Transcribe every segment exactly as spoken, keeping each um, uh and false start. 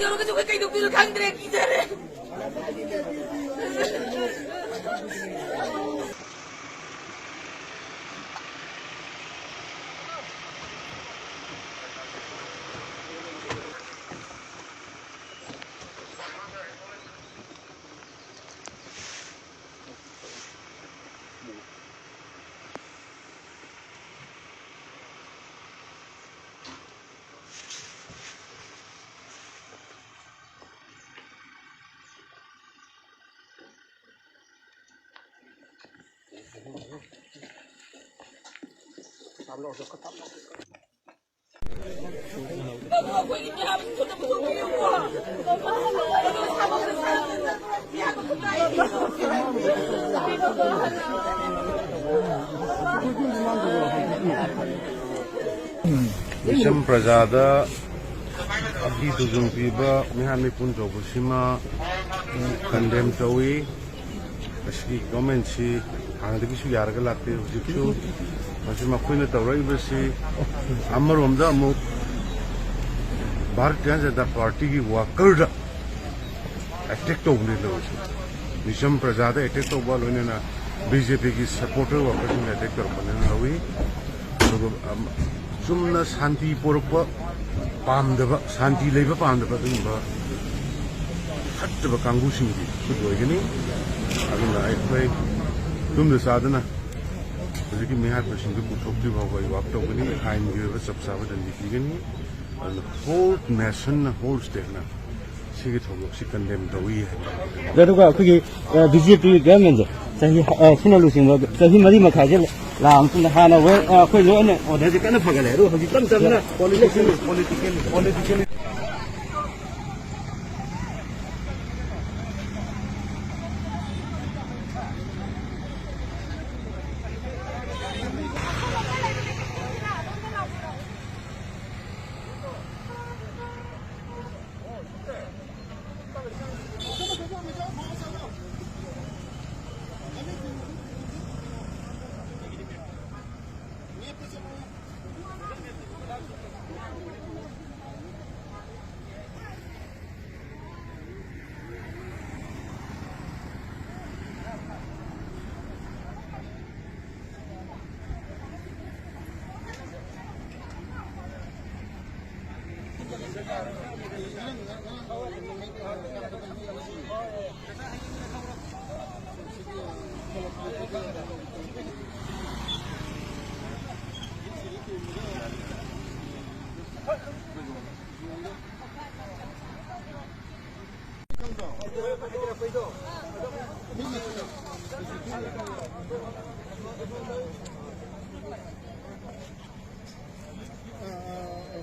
ꯌꯧꯔꯒꯁꯨ ꯑꯩꯈꯣꯏ ꯀꯩꯗꯧꯗꯣꯏꯅꯣ ꯈꯪꯗ꯭ꯔꯦ, ꯀꯤꯖꯔꯦ꯫ ꯃꯤꯁꯝ ꯄ꯭ꯔꯖꯥꯗ ꯑꯕꯤ ꯇꯨꯖꯨꯡ ꯄꯤꯕ ꯃꯤꯍꯥꯠ ꯃꯤꯄꯨꯟ ꯇꯧꯕꯁꯤꯃ ꯀꯟꯗꯦꯝ ꯇꯧꯏ꯫ ꯃꯁꯤꯒꯤ ꯒꯣꯔꯃꯦꯟꯁꯤ ꯍꯥꯟꯅꯗꯒꯤꯁꯨ ꯌꯥꯔꯒ ꯂꯥꯛꯇꯦ꯫ ꯍꯧꯖꯤꯛꯁꯨ ꯃꯁꯤ ꯃꯈꯣꯏꯅ ꯇꯧꯔꯛꯏꯕꯁꯤ ꯑꯃꯔꯣꯝꯗ ꯑꯃꯨꯛ ꯚꯥꯔꯇꯤꯌ ꯖꯅꯇꯥ ꯄꯥꯔꯇꯤꯒꯤ ꯋꯥꯀꯔꯗ ꯑꯦꯇꯦꯛ ꯇꯧꯕꯅꯤ ꯇꯧꯔꯤꯁꯦ꯫ ꯃꯤꯁꯝ ꯄ꯭ꯔꯖꯥꯗ ꯑꯦꯇꯦꯛ ꯇꯧꯕ, ꯂꯣꯏꯅꯅ ꯕꯤ ꯖꯦ ꯄꯤꯒꯤ ꯁꯄꯣꯔꯇꯔ ꯋꯥꯀꯔꯁꯤꯡꯗ ꯑꯦꯇꯦꯛ ꯇꯧꯔꯛꯄꯅꯦꯅ ꯂꯧꯏ꯫ ꯑꯗꯨꯒ, ꯑꯝ, ꯆꯨꯝꯅ ꯁꯥꯟꯇꯤ ꯄꯣꯔꯛꯄ ꯄꯥꯝꯗꯕ, ꯁꯥꯟꯇꯤ ꯂꯩꯕ ꯄꯥꯝꯗꯕ ꯑꯗꯨꯒꯨꯝꯕ ꯐꯠꯇꯕ ꯀꯥꯡꯕꯨꯁꯤꯡꯒꯤ ꯈꯨꯠ ꯑꯣꯏꯒꯅꯤ꯫ ꯑꯗꯨꯅ ꯑꯩꯈꯣꯏ ꯇꯨꯝꯗ ꯆꯥꯗꯅ ꯍꯧꯖꯤꯛꯀꯤ ꯃꯤꯍꯥꯠꯄꯁꯤꯡꯗꯨ ꯄꯨꯊꯣꯛꯇ꯭ꯔꯤ ꯐꯥꯎꯕ ꯑꯩ ꯋꯥꯛ ꯇꯧꯒꯅꯤ꯫ ꯑꯥꯏꯟꯒꯤ ꯑꯣꯏꯕ ꯆꯞ ꯆꯥꯕ ꯗꯟꯗꯤ ꯄꯤꯒꯅꯤ꯫ ꯑꯗꯨꯅ ꯍꯣꯜ ꯅꯦꯁꯟꯅ, ꯍꯣꯜ ꯁ꯭ꯇꯦꯠꯅ ꯁꯤꯒꯤ ꯊꯧꯗꯣꯛꯁꯤ ꯀꯟꯗꯦꯝ ꯇꯧꯏ ꯍꯥꯏꯕ꯫ ꯑꯗꯨꯒ ꯑꯩꯈꯣꯏꯒꯤ, ꯑ, ꯕꯤ ꯖꯦ ꯄꯤ ꯒꯚꯔꯟꯃꯦꯟꯁꯦ ꯆꯍꯤ, ꯑ, ꯁꯤꯅ ꯂꯨꯆꯤꯡꯕ ꯆꯍꯤ ꯃꯔꯤ ꯃꯈꯥꯏꯁꯦ ꯂꯥꯛꯑ ꯃꯇꯨꯡꯗ ꯍꯥꯟꯅ ꯋꯦ-, ꯑ, ꯑꯩꯈꯣꯏ ꯂꯣꯏꯅ ꯑꯣꯔꯗꯔꯁꯦ ꯀꯟꯅ ꯐꯒꯠꯂꯦ, ꯑꯗꯨꯒ ꯍꯧꯖꯤꯛ ꯇꯞ ꯇꯞꯅ political, political, political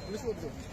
Police officer.